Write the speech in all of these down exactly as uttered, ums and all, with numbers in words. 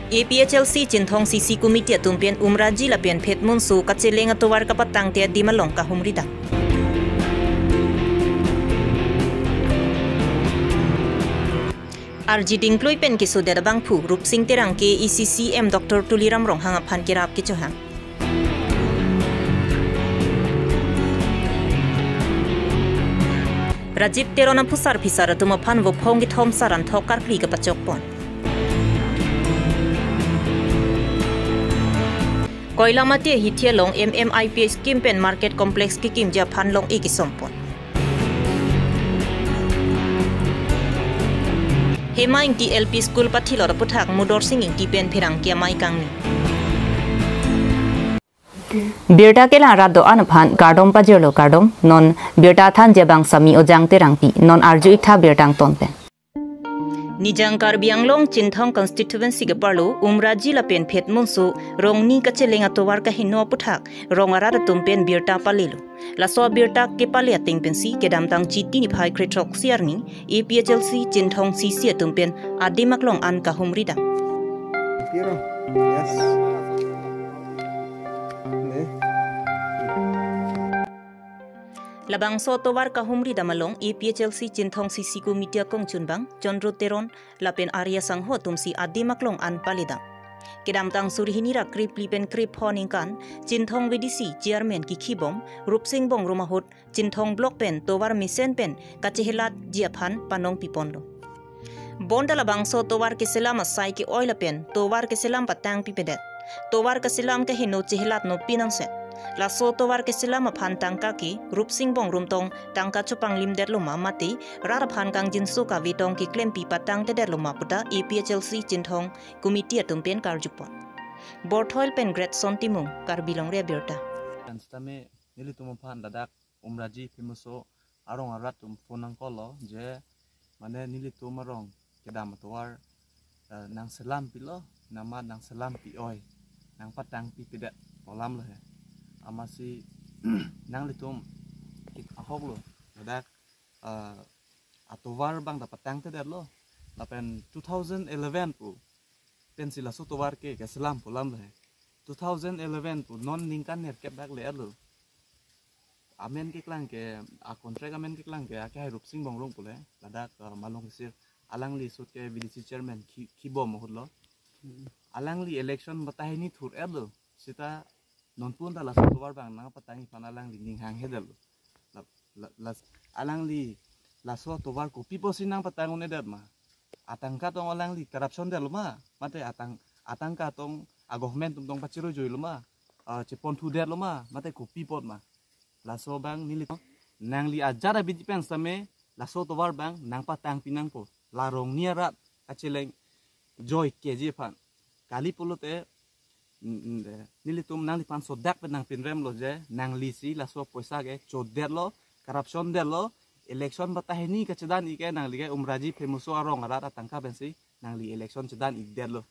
A P H L C Chinthong C C Committee atum pen Umraji lapen Phetmonso kacheleng atovar kapatangte adim along kahumridam. Arji dingklui pen kesodet abangphu Rupsing Terang ke A C C M Doctor Tuliram Ronghang aphan kerap kechohang. Rajib Teron aphusar phisar atum aphan vophong kethom saran thok karkli kapachokpon. Koilamati ahithi along M M I P scheme pen market complex kekimji aphan long-e kesompon. Hema Ingti L P School pathilot aputhak Mudorsing Ingti pen pherangke amei kangni. Birta kelang rat do-an aphan kardom pajirlo, kardom. Non birta thanji abang Sami Ojang Terangpi, non arju-ik tha birta angton pen. Nijang Karbi Anglong Chinthong constituency keparlo Umraji lapen Phetmonso rong ni kacheleng atovar kaheno aputhak rong arat atum pen birta palelo. Laso abirta kepale ateng pensi kedamtang Chiti niphai krethrok siarni A P H L C Chinthong C C atum pen adim aklong an kahumridam. Yes. Ne. Labangso atovar kahumridam along A P H L C Chinthong C C Committee akongchunbang Chandra Teron lapen Arya Sangho atumsi adim aklong an paledam. Kedamtang suri hini ra krephli pen krepho aningkan Chinthong V D C Chairman kikhibom Rupsing Bongrung ahut Chinthong Block pen tovar mesen pen kachehelatji aphan panong piponlo. Bonta labangso tovar keselam asai ke-oi lapen tovar keselam patang pipedet. Tovar keselam kaheno chehelat nopinangset. Laso tovar keselam aphan tangka ke Rupsing Bongrung tong tangka chopanglimdetlo ma mate rat aphan kangjinso kave tong keklempi patangtedetlo ma puta A P H L C Chinthong Committee atum pen karjupon. Borthoil pen Great Son Timung, Karbi Longri Abirta. Kan sitame nelitum aphan ladak Umraji Phetmonso arong arat atum phone nangkoklo je mane nelitum arong kedam atovar, eh, nangselam pilo, nama nangselam pi-oi, nangpatang pipedet pu alam lo he. Amatsi nanglitum ik ahok lo, ladak, eh, atovar abang ta patangtedetlo. Lapen two thousand eleven pu pensi laso tovar ke keselam pu alam lo he. Two thousand eleven pu non ningkan nerkep dak le-etlo. Amen keklang ke, a contract amen keklang ke, akehai Rupsing Bongrung pule, ladak, eh, Malong Kesir, alangli sut ke V D C chairman ki, kibom ahutlo. Hmm. Alangli election batai ni thur-etlo, sita nonpun ta laso tovar abang nangpatangji aphan alangli ning hanghe detlo. La, la, las, alangli laso tovar kopi pusi nangpatang un-edet ma? Atangka tong alangli corruption detlo ma? Mate atang, atangka tong a government atum tong pachirojoilo ma? Ah, cheponthu detlo ma? Mate kopi apot ma? Laso abang neli nangli ajat abidi pen sitame laso tovar abang nangpatang pinangpo. La rong ni arat kacheleng joike ji aphan. Kali pulote, mm, mm, eh, nelitum nangliphan sodak pen nangpinremlo je, nanglisi laso poisa ke chodetlo, corruption detlo, election batai ni kachedan-ik ke nangli ke Umraji Phetmonso arong arat atangka pensi nangli election chedan-ikdetlo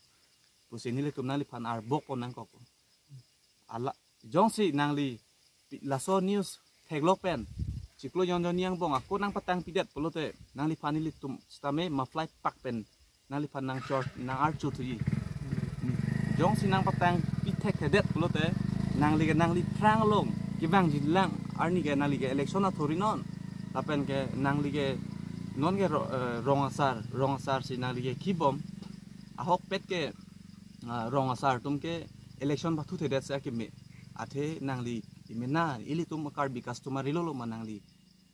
pusi nelitum nangliphan arbok pon nangkok. Ala, jongsi nangli pi, laso news theklok pen chiklo jon jon ni angbong ako nangpatang pidet pulote nangliphan nelitum sitame maflai pak pen nangliphan nangchor, nang-archuthuji. Hmm. Jongsi nangpatang pi thekthedet pulote nangli ke nangli phrang along kevangjilang arni ke nangli ke election athorinon. Lapen ke nangli ke non ke ro, eh, rong asar, rong asar si nangli ke kibom. Ahokpet ke, ah, rong asar atum ke election pathuthedet si akeme. Athe nangli imena ilitum Karbi customary law lo ma nangli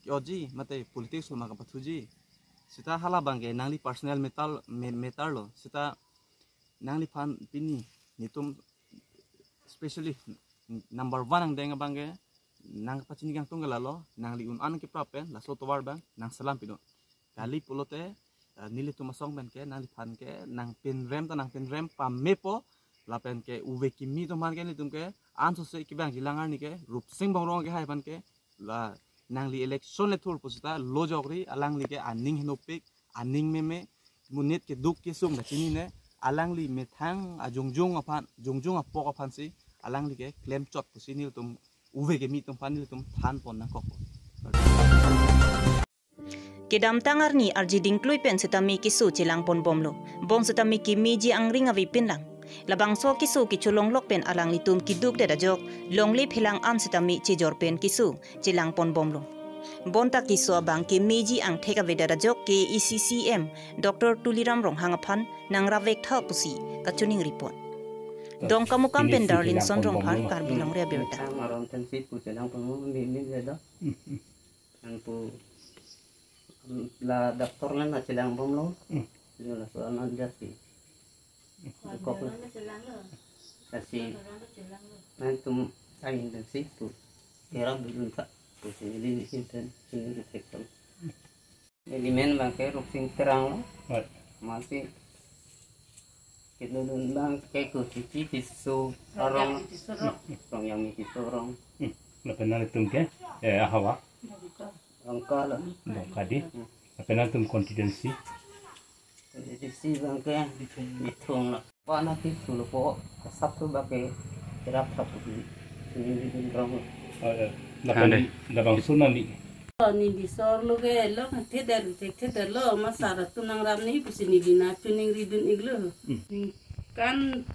ke-otji, mate politics lo ma kapathuji. Sita hala abang ke nangli personal matter, me, matter lo. Sita nangliphan pini netum specially number one angdeng abang ke nangpachini kangtung ke lalo, nangli un-an keprap pen laso tovar abang nangselam pinon. Kali pulote, eh, nelitum asong pen ke nangliphan ke nangpinrem ta nangpinrem pamepo, lapen ke uve kimi atum aphan ke nelitum ke ansose kevangjilang arni ke Rupsing Bongrung akehai aphan ke la nangli election le thur pusita lojokri, alangli ke aning henopik, aning meme, monit keduk kesung ta chinine, alangli methang ajongjong aphan, jongjong apok aphansi alangli ke klemchot pusi nelitum uve kimi atum aphan nelitum thanpon nangkok. Kedamtang arni arji dingklui pen sitame keso chelangponbomlo. Bong sitame kemeji angring ave pinlang. Labangso keso kecholonglok pen alanglitum keduk det ajok, longle phelang an sitame chejor pen keso chelangpon bomlo. Bonta keso abang ke meji angthek avedet ajok ke A C C M Doctor Tuliram Ronghang aphan nangrap vek tha pusi kachiningripon. Dongkamukam pen Darlingson Rongphar, Karbi Longri Abirta. Aron tensi pu chelangpon bomlo, ni ni le do. Nang pu la doctor la na chelangbomlo. Hmm. Lo laso anan jati. Kok na. Kasi nangtum ai intensi pu kerap dun tha. Pu sini di intensi ini di sektor. Neli men abang ke Ruksing Terang lo. Right. Masi kedodun abang ke Kuchichi Tisso Rong. Rong yang Tisso Rong. Hmm. Lapen nangtum ke, eh, ahavar? Dongka lo. Dongka di. Hmm. Lapen nangtum constituency? Constituency abang ke Bithung lo. Pana Tisso lo po, asap tu abang ke kerap tha pu di. Ini di Rong. Oh, ya. Lapen ande, labangso nangli. Neli sor lo ke lo, thekthe det, thekthe det lo, ma sar atum nangrap nangji pusi neli nangchiningri dun iklo. Hmm. Kan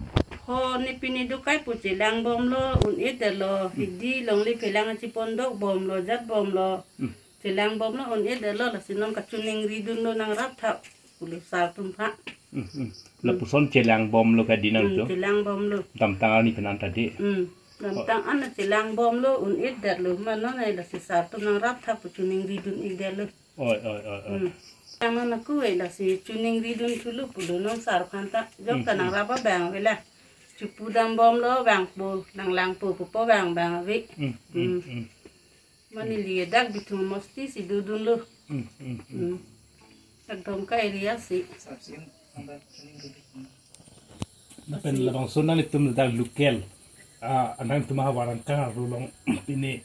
ho ne pine dokai pu chelangbomlo, un-edetlo, hmm, hidi longle phelang chepondok bomlo, jat bomlo. Hmm. Chelangbomlo, un-edetlo, lasi non kachiningri dunlo nangrap tha pulo sar atum aphan. Hmm, hmm. Lapuson chelangbomlo kadi nangtum? Hmm, chelangbomlo. Damtang arni phenan ta di. Hmm. Damtang an chelangbomlo, un-edetlo, ma non ai lasi sar atum nangrap tha pu chiningri dun ikdetlo. Oi, oi, oi, oi. Hmm. Tama na kuwe lasi chiningri dun thulo pulo non sar aphan ta. Jok ta, hmm, nangrap abang ave la. Chepu dambomlo vangpo, nanglangpo pupo vang vang ave. Hmm, hmm, hmm. Mane neli dak Bithung mosti si dodunlo. Hmm, hmm, hmm. Hmm. Dak Dongka area si. Lapen labangso nanglitum dak local, ah, nangtum ahavar angkang arlo along pine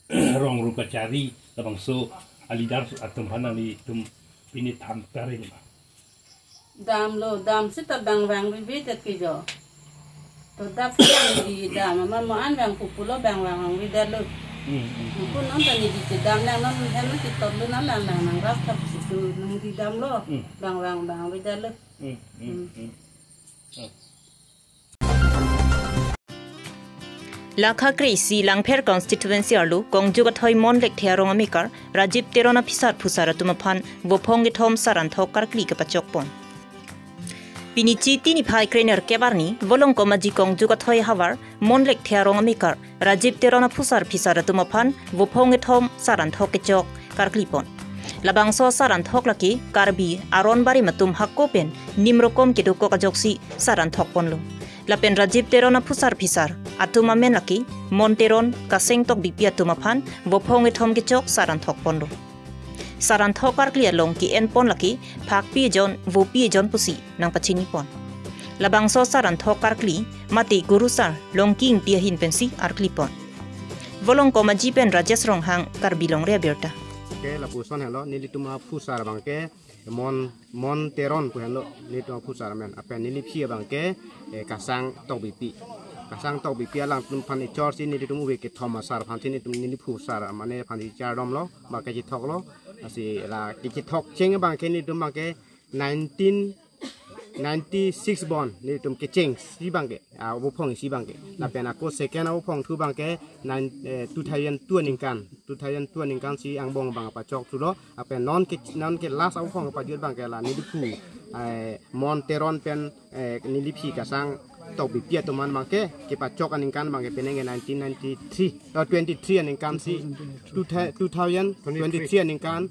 Rong Ru Kachari, labangso a-leader atum aphan nanglitum pine than paring ma? Damlo, dam seta bang vang bibi det ke jo. To dak yang di dam, ma mo an vang pupulo bang vang vang bidetlo. Hmm, hmm. Pu non ta neli chedam lang non hem nangchetotlo, nanglang lang nangrap tha pusi tu nangri damlo. Hmm. Bang vang vang bidetlo. Hmm, hmm, hmm. Hmm. Oh. Lakha kre-isi Langpher constituency arlo kongjuk athoi Mon Lekthe arong amekar Rajib Teron aphusar phusar atum aphan vophong kethom saranthok karkli kapachokpon. Pini Chiti niphai krenerkep arni Volongkom Aji kongjuk athoi ahavar Mon Lekthe arong amekar Rajib Teron aphusar phusar atum aphan vophong kethom saranthok kechok karklipon. Labangso saranthok lake Karbi aron barim atum hako pen nimrokom kedokok ajoksi saranthokponlo. Lapen Rajib Teron aphusar phusar atum amen lake Mon Teron, Kaseng Tokbipi atum aphan vophong kethom kechok saranthokponlo. Saranthok karkli along ke-enpon lake phakpi ejon, vopi ejon pusi nangpachinipon. Labangso saranthok karkli mate Kurusar Longki Ingti ahin pensi arklipon. Volongkom Aji pen Rajesh Ronghang, Karbi Longri Abirta. Ke lapuson helo, nelitum aphusar abang ke Mon, Mon Teron pu henlo, nelitum aphusar amen. Lapen neliphi abang ke, eh, Kasang Tokbipi. Kasang Tokbipi alangtum aphan echor si nelitum ove kethom asar aphan si nelitum neliphusar mane aphan si chardomlo, ba kachethoklo. Lasi la kachethok cheng abang ke nelitum abang ke nineteen ninety-six bon nelitum kecheng si abang ke, ah, vophong isi abang ke. Lapen ako second avophong thu abang ke nine, eh, two thousand two aningkan, two thousand two aningkan si angbong abang pachok thulo. Lapen non ke, non ke last avophong pajut abang ke la neliphu, eh, Mon Teron pen, eh, neliphi Kasang Tokbipi atum an abang ke kepachok aningkan abang ke penang ke nineteen ninety-three, oh, twenty-three aningkan si two thou-, two thousand twenty-three aningkan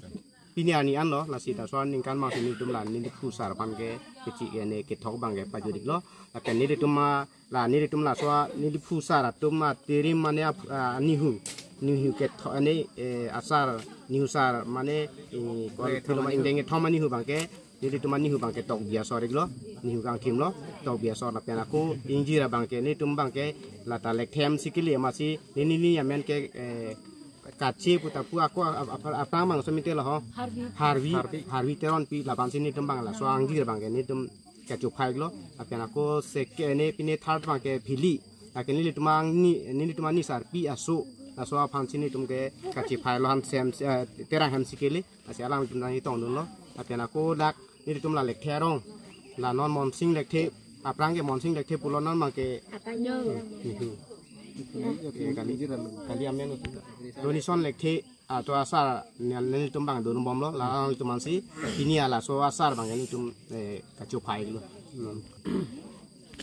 pini arni anlo, lasi ta so aningkan abang si nelitum la neliphusar aphan ke kechi ke ne kethok abang ke pajut iklo. Lapen nelitum ma la nelitum laso neliphusar atum atirim mane ap-, ah, nihu, nihu kethok ane, eh, asar, nihu sar mane, eh, kol-, ingdeng kethom anihu abang ke, nelitum anihu abang ke tokbi asor iklo, nihu kangthimlo, tokbi asor lapen ako ingjir abang ke, nelitum abang ke, lata Lekthe M C kili masi, neli ni amen ke, eh, Kache puta pu ako ap-, ap-, aphrang abang so mite lo ho. Harvi. Harvi, Harvi. Harvi Teronpi lapen si nelitum abang laso angjir abang ke nelitum kachophai iklo. Lapen ako second ne pine third abang ke Phili. Lake nelitum angni, nelitum ani sarpi aso. Laso aphan si nelitum ke kachephai lo han sem, eh, Terang hem si kele. Lasi alangtum nangtongdunlo. Lapen ako dak nelitum la Lekthe arong. La non Monsing Lekthe Aphrang ke Monsing Lekthe pulo, non abang ke Apanyo. Ihu. Eh, kali, kali amen utu. Donation Lekthe, ah, to asar nel, nelitum abang donbomlo, la nelitum ansi, pini ala so asar abang nelitum, eh, kachophai lo. Hmm.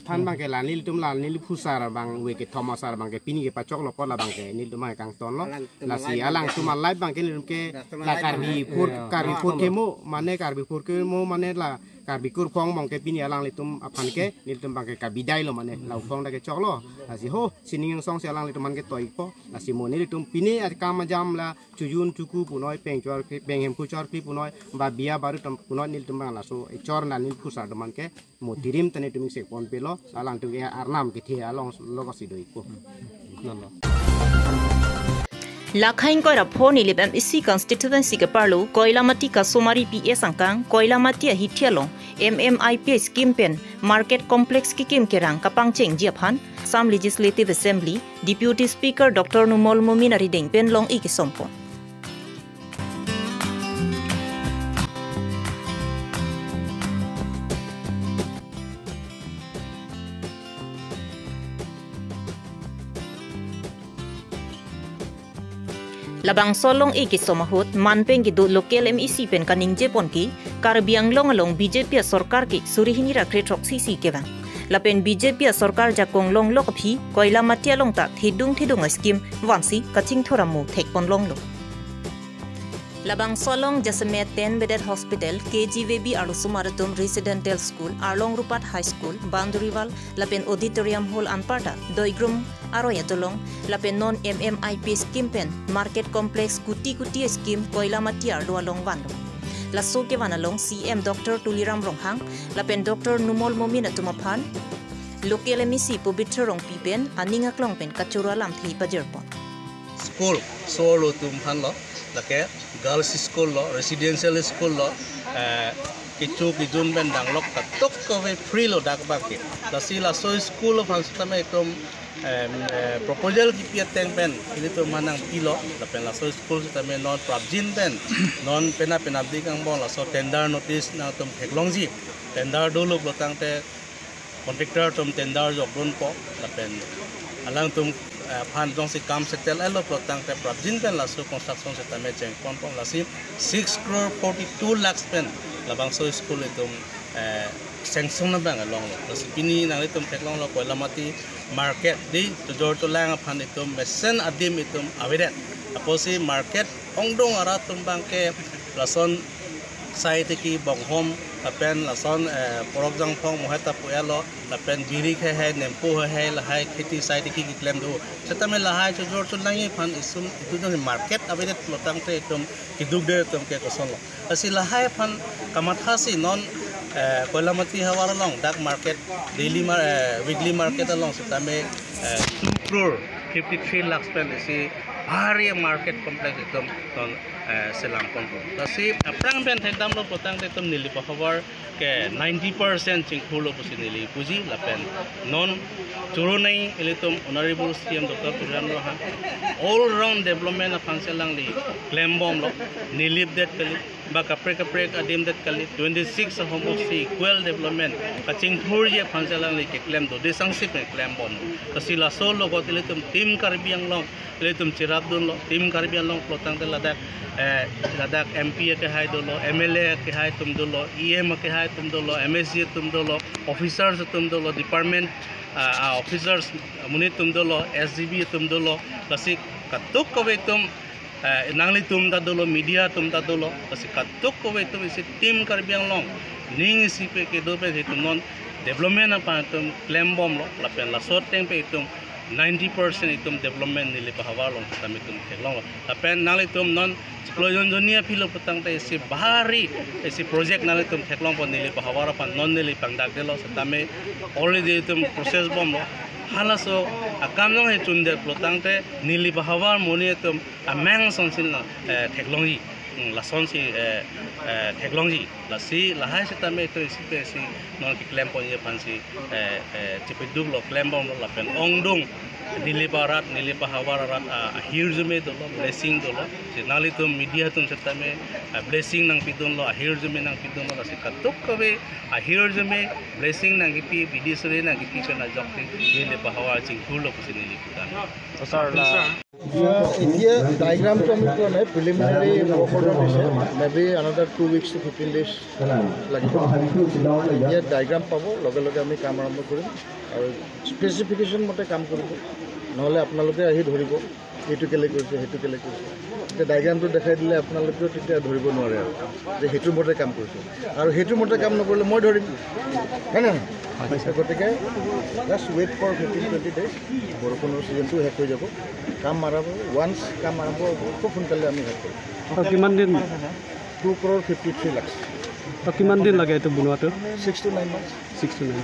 Than abang ke la nelitum la neli phusar abang, we kethom asar abang ke pini kepachoklo apot la abang ke nelitum abang kangtonlo. Lasi alangtum alive abang ke nelitum ke la Karbi phur, Karbi phur kemo, mane Karbi phur kemo, mane la Karbi kurphong abang ke pini alanglitum aphan ke nelitum abang ke kabidailo, mane la uphong dak kechoklo. Lasi ho sining angsong si alanglitum aphan ke toipo. Lasi mo nelitum pini akam ajam la chojun choku punoi, peng chor, peng hemku chorkli punoi, ba biya baru atum punoi, nelitum abang laso echor na neli phusar atum aphan ke mo tirim ta nelitum ingsekponpelo, alangtum ke arnam kethe along lo kosi doipo. Non lo. Lakhang Koirapho Nilip M A C constituency keparlo Koilamati Kasomari P S angkang Koilamati ahithi along M M I P scheme pen market complex kekim kerang kapangchengji aphan Assam Legislative Assembly Deputy Speaker Doctor Numal Momin arideng pen long-i kesompon. Labangso long-i kesom ahut manpeng kedo local M A C pen kaningjepon ke Karbi Anglong along B J P asorkar ke suri hini ra kre throksi si kevang. Lapen B J P asorkar jakong longlok aphi Koilamati along ta thedung thedung a-scheme vansi kachingthur amo thekpon longlo. Labangso along jasemet ten bedded hospital, K G V B arlosomar atum residential school, Arlong Rupat High School, Boundary Wall, lapen auditorium hall anparta doigrum aroi adolong, lapen non M M I P scheme pen market complex kuti kuti scheme Koilamati arlo along vanlo. Laso kevan along C M Doctor Tuliram Ronghang lapen Doctor Numal Momin atum aphan local M A C Pobitro Rongpi pen aning aklong pen kachoro alamthe pajirpon. School, so arlo atum aphan lo, lake girls school lo, residential school lo, eh, kecho kejun pen danglok katok kave free lo dak abang ke. Lasi laso school aphan sitame itum, em, eh, proposal kipi ateng pen ilitum aphan nangpilo, lapen laso school sitame non prapjin pen, non penap penapdik angbong laso tender notice nangtum theklongji. Tender dolo pulo tangte contractor atum tender jokdunpo, lapen alangtum, eh, aphan jongsi kam settle-etlo pulo tangte prapjin pen laso construction sitame chengponpo, lasi six crore forty-two lakhs pen labangso school itum, eh, sanction abang longlo. Lasi pini nanglitum theklonglo Koilamati market di chojor cholang aphan itum mesen adim itum avedet. Apotsi market ongdung arat atum abang ke lason sai tiki bonghom, lapen lason, eh, porok jangphong moheta pu-etlo, lapen biri khehai, nempo khehai, lahai kheti sai tiki keklem do. Sitame lahai chojor cholangji aphan isum itum market avedet pulo tangte itum keduk der atum ke kosonlo. Lasi lahai aphan kamathasi non, eh, Koilamati havar along dak market, daily mar-, eh, weekly market along sitame, eh, two crore fifty-three lakhs pen isi bhari market complex itum non, eh, selangponpo. Lasi aphrang pen thekdamlo pulo tangte itum neli pahavar ke ninety percent chingkhurlo pusi neli puji, lapen non choro nai ilitum Honorable C M Doctor Tuliram Ronghang all round development aphansi alangli klembomlo, nilipdet kali, ba kaprek kaprek adim det kali, twenty-six ahormu si equal development kachingthurji aphansi alangli keklem do, desangsi pen klembom. Lasi laso logot ilitum Team Karbi Anglong ilitum cherapdunlo, Team Karbi Anglong pulo tangte ladak, eh, ladak M P akehai dolo, M L A akehai atum dolo, E M akehai atum dolo, M A C atum dolo, officers atum dolo, department, ah, ah, officers amonit atum dolo, S G B atum dolo, lasi katok kave atum, eh, nanglitum ta dolo, media atum ta dolo, lasi katok kave atum isi Team Karbi Anglong ning isi pen kedo pen itum non development aphan itum klembomlo, lapen laso ateng pen itum ninety percent itum development neli pahavar along sitame itum theklonglo. Lapen nanglitum non chiklo jon jonni aphi lo pulo tangte isi bhari isi project nanglitum theklongpo neli pahavar aphan, non neli pangdakdetlo sitame already itum process bomlo. Halaso akam nangchundet pulo tangte neli pahavar amonit atum amang songsin, eh, theklongji. Lasonsi eh, eh, theklongji. Lasi lahai sitame to isi pe si non keklem ponji aphansi eh, eh, chepeduk lo, klem bom lo, lapen ongdung neli parat, neli pahavar arat ah, ahirjume dolo, blessing dolo. Si nanglitum media atum sitame ah, blessing nangpidunlo, ahirjume nangpidunlo. Lasi katuk kave ahirjume, blessing nangkipi, bidi suri nangkipi pen ajok si neli pahavar chingthurlo pusi neli pudan. Sir, la- এতিয়া, এতিয়া ডায়েগ্ৰামটো আমি কোৱা নাই, preliminary work order দিছে। Maybe another two weeks to fifteen days লাগিব। এতিয়া ডায়েগ্ৰাম পাব, লগে লগে আমি কাম আৰম্ভ কৰিম আৰু স্পেচিফিকেশ্যন মতে কাম কৰিব। নহ'লে আপোনালোকে আহি ধৰিব, এইটো কেলে কৰিছে, সেইটো কেলে কৰিছে। এতিয়া ডায়েগ্ৰামটো দেখাই দিলে আপোনালোকেও তেতিয়া ধৰিব নোৱাৰে আৰু যে সেইটো মতে কাম কৰিছে। আৰু সেইটো মতে কাম নকৰিলে মই ধৰিম, হয় নে নহয়? গতিকে just wait for fifteen twenty days। বৰষুণৰ ছিজনটো শেষ হৈ যাব, কাম আৰম্ভ, ৱান্স কাম আৰম্ভ হ'ব, খুব সোনকালে আমি শেষ কৰিম। কিমান দিন? Two crore fifty three lakh. তো কিমান দিন লাগে এইটো বনোৱাটো? Six to nine months. Six to nine.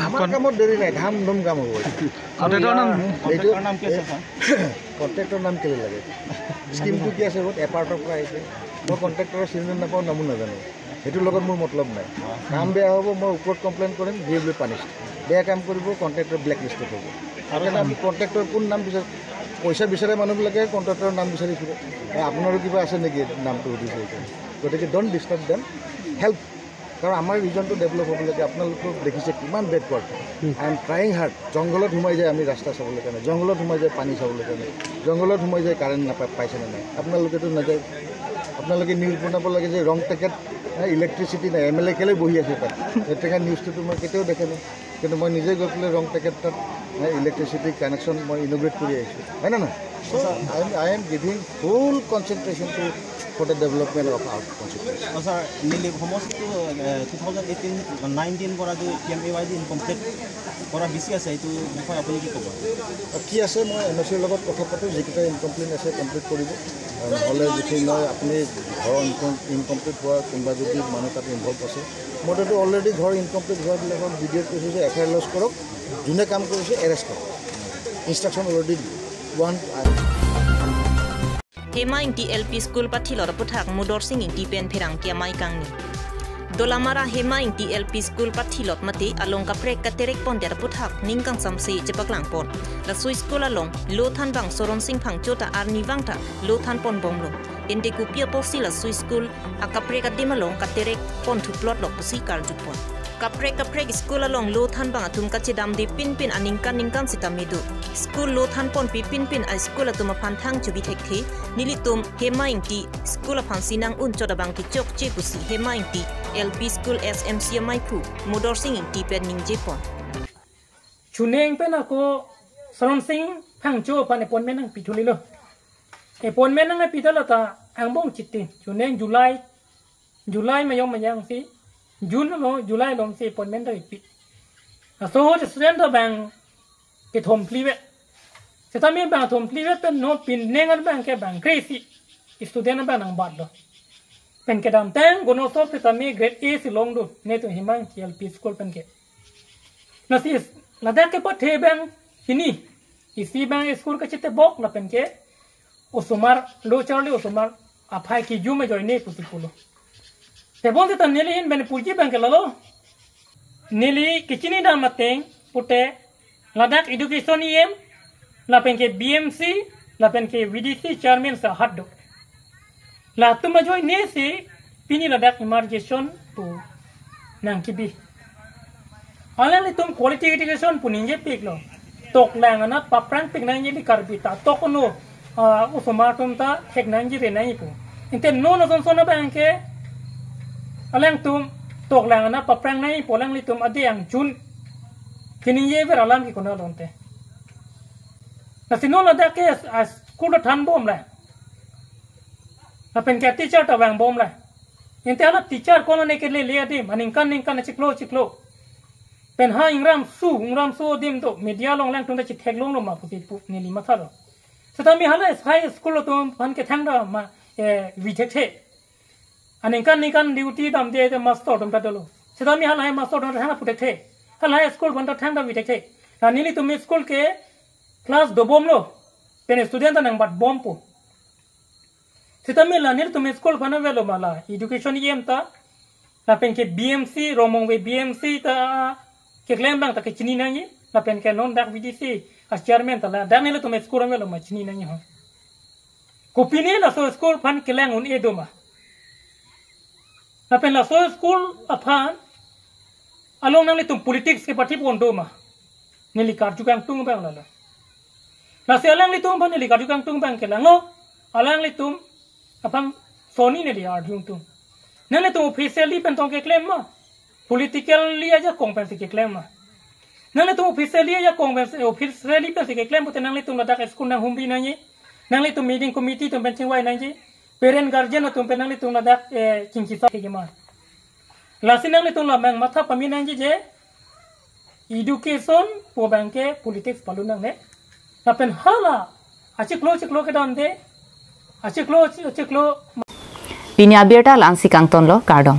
আমাৰ কামত দেৰি নাই, ধাম ধুম কাম হ'ব এইটো। কণ্ট্ৰেক্টৰ নাম? এইটো কণ্ট্ৰেক্টৰ নাম কেলে লাগে? স্কিমটো কি আছে, বহুত এপাৰ্টৰ পৰা আহিছে। মই কণ্ট্ৰেক্টৰৰ চিনি নাপাওঁ, নামো নাজানো। সেইটোৰ লগত মোৰ মতলব নাই। কাম বেয়া হ'ব, মই ওপৰত কমপ্লেইন কৰিম, he will be punished। বেয়া কাম কৰিব, কণ্ট্ৰেক্টৰ ব্লেক লিষ্টত হ'ব। সেইকাৰণে আমি কণ্ট্ৰেক্টৰ কোন নাম বিচাৰ, পইচা বিচাৰে মানুহবিলাকে কণ্ট্ৰেক্টৰৰ নাম বিচাৰি ফুৰে। আপোনাৰো কিবা আছে নেকি নামটো সুধিছে এতিয়া। গতিকে don't disturb them, help। কাৰণ আমাৰ ৰিজনটো ডেভেলপ হ'ব লাগে। আপোনালোকক দেখিছে কিমান backward. I am trying hard। জংঘলত সোমাই যায় আমি ৰাস্তা চাবলৈ কাৰণে, জংঘলত সোমাই যায় পানী চাবলৈ কাৰণে, জংঘলত সোমাই যায় কাৰেণ্ট নাপায়, পাইছে নে নাই? আপোনালোকেতো নাযায়। আপোনালোকে নিউজ বনাব লাগে যে ৰং পেকেট, ইলেক্ট্ৰিচিটি নাই, এম এল এ কেলে বহি আছে তাত, তেনেকুৱা নিউজটোতো মই কেতিয়াও দেখা নাই। কিন্তু মই নিজে গৈ পেলাই ৰং পেকেট তাত ইলেক্ট্ৰিচিটি কানেকশ্যন মই ইনগ্ৰেট কৰি আহিছোঁ, হয় নে নহয়? So I am, I am giving full concentration to for the development of our constituency। অ, ছাৰ, neli সমষ্টিটো, এ, টু থাউজেণ্ড এইটিন নাইনটিন পৰা যে P M A Y D incomplete কৰা বেছি আছে, এইটো বিষয়ে আপুনি কি ক'ব? কি আছে, মই এম এ চিৰ লগত কথা পাতোঁ, যিকেইটা ইনকমপ্লিট আছে কমপ্লিট কৰিব। আৰু নহ'লে যিখিনি নহয়, আপুনি ঘৰৰ ইনকম, ইনকমপ্লিট হোৱা কোনোবা যদি মানুহ তাত ইনভল্ভ আছে, মইতো অলৰেডি ঘৰ ইনকমপ্লিট হোৱাবিলাকক বি ডি অ'ক কৈছোঁ যে এফ আই আৰ লজ কৰক, যোনে কাম কৰিছে এৰেষ্ট কৰক। ইনষ্ট্ৰাকশ্যন অলৰেডি দিলোঁ। One Hema Ingti L P School pathilot aputhak Mudorsing Ingti pen pherangke amei kangni. Dolamara Hema Ingti L P School pathilot mate along kaprek katerek pondet aputhak ning kangsamse chepaklang pon. Laso school along lo thanbang Soronsing Phangcho ta arnivang ta lo than pon bomlo. Ente kopi apotsi laso school akaprek adim along katerek pon thuplot lo pusi karju pon. Kaprek kaprek school along lo thanbang atum kachedamde pinpin aningkan ningkan sitame do. School lo than ponpi pinpin a school atum aphan thang chobi thekthe, nelitum Hema Ingti school aphansi nang-un chot abang kechokche pusi Hema Ingti L P School S M C amaiphu Mudorsing Ingti pen ningje pon. Chuneng pen ako Soronsing Phangcho aphan appointment nangpi thulilo. Appointment nangpi thala ta angbong chiti. Chuneng July, July mayong mayang si, June lo, July long si appointment ta pi. Laso student ta bang kethom phli vet. Sitame bang thom phli vet pen non pineng abang ke bang kre-isi student abang nangbatlo. Pen kedamtang gono so sitame grade A si longdun, netum Hema Ingti L P School pen ke. Lasi ladak kepathe bang hini, isi bang school kachetebok lapen ke osomar, lo charli osomar aphai kejum ajoine pusi pulo. Tebonta neli hin pen puji bang ke lalo. Neli kechinidam ateng pute ladak education E M, lapen ke B M C, lapen ke V D C chairman sahat do. Latum ajoine si pini ladak emergency pu nangkebi. Alanglitum quality education pu ningjepiklo. Toklang anat paprang pik nangji, ili Karbi ta tok no, ah, osomar atum ta thek nangji re nangji pu. Ante non asonson abang ke alangtum toklang anat paprang nangji pu alanglitum adi ang chun. Keningjever alam ke konat lo ante. Lasi non ladak ke as, as school ta than bomlo. Lapen ke teacher ta vang bomlo. Ante hala teacher konane kelele adim, aningkan ningkan achiklo chiklo. Pen ha ingram su, ingram su adim to, media along alangtum ta chethek longlo ma pusi pu neli mathalo. Sitame hala high school atum aphan ke thangta ma, eh, vi thekthe. Aningkan ningkan duty damde te master atum ta dolo. Sitame hala master atum ta thangta pu thekthe. Hala school aphan ta thangta vi thekthe. La nelitum school ke class dobomlo. Pen student ta nangbat bompo. Seta me la nelitum school aphan avelo ma la education E M ta, lapen ke B M C, Rongmongve B M C ta keklem abang ta kechini nangji, lapen ke non dak V D C a chairman ta ladak nelitum school avelo ma chini nangji ho. Kopine laso school aphan kelang un-e do ma? Lapen laso school aphan along nanglitum politics kepathipon do ma? Neli karju kangtung abang lalo. Lasi alanglitum aphan neli karju kangtung abang ke langno, alanglitum aphan soni neli arju tung. Nanglitum officially pen tong keklem ma? Politically ajakong pensi keklem ma? Nanglitum officially ajakong pensi, officially pensi keklem pute nanglitum ladak school nanghumri nangji. Nanglitum meeting committee atum pen chingvai nangji. Parent guardian atum pen nanglitum ladak, eh, chingkisa ke ma? Lasi nanglitum la mang matha pame nangji je education pu abang ke politics palu nangne. Lapen hala achiklo chiklo kedam de, achiklo achiklo. Pini abirta la-ansi kangtonlo, kardom.